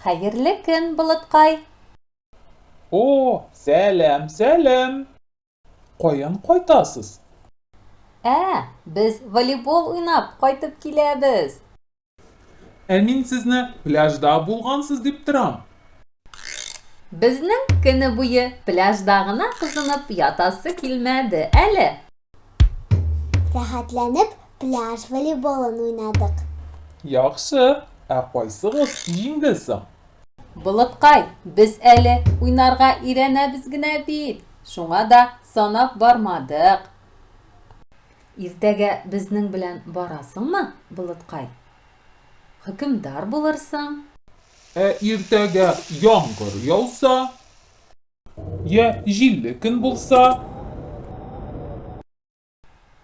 Хәерле көн, Болыткай! О, сәлам, сәлам! Каян кайтасыз? Ә, без волейбол уйнап кайтып киләбез. Ә мин сезне пляжда булгансыз дип торам. Безнең көне буе пляжда гына кызынып ятасы килмәде әле. Рәхәтләнеп пляж волейболын уйнадык. Яхшы, ә кайсыгыз җиңде соң? Болыткай, без әле уйнарга өйрәнәбез генә бит, шуңа да санап бармадык. Иртәгә безнең белән барасыңмы, Болыткай? Хөкемдар булырсың. Ә иртәгә яңгыр яуса? Йә җилле көн булса?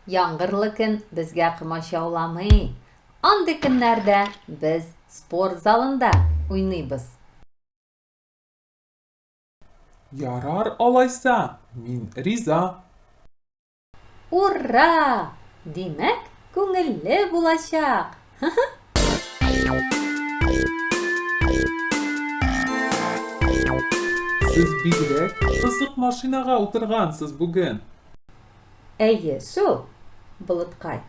Яңгырлы көн безгә комачауламый. Андый көннәрдә без спорт залында уйныйбыз. Ярар алайса, мин риза. Ура! Димәк, күңелле булачак! Ха-ха! Сез бигрәк кызык машинага утыргансыз бүген. Әйе шул, Болыткай,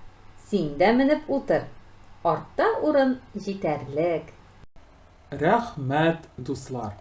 син дә менеп утыр, артта урын җитәрлек. Рәхмәт, дуслар!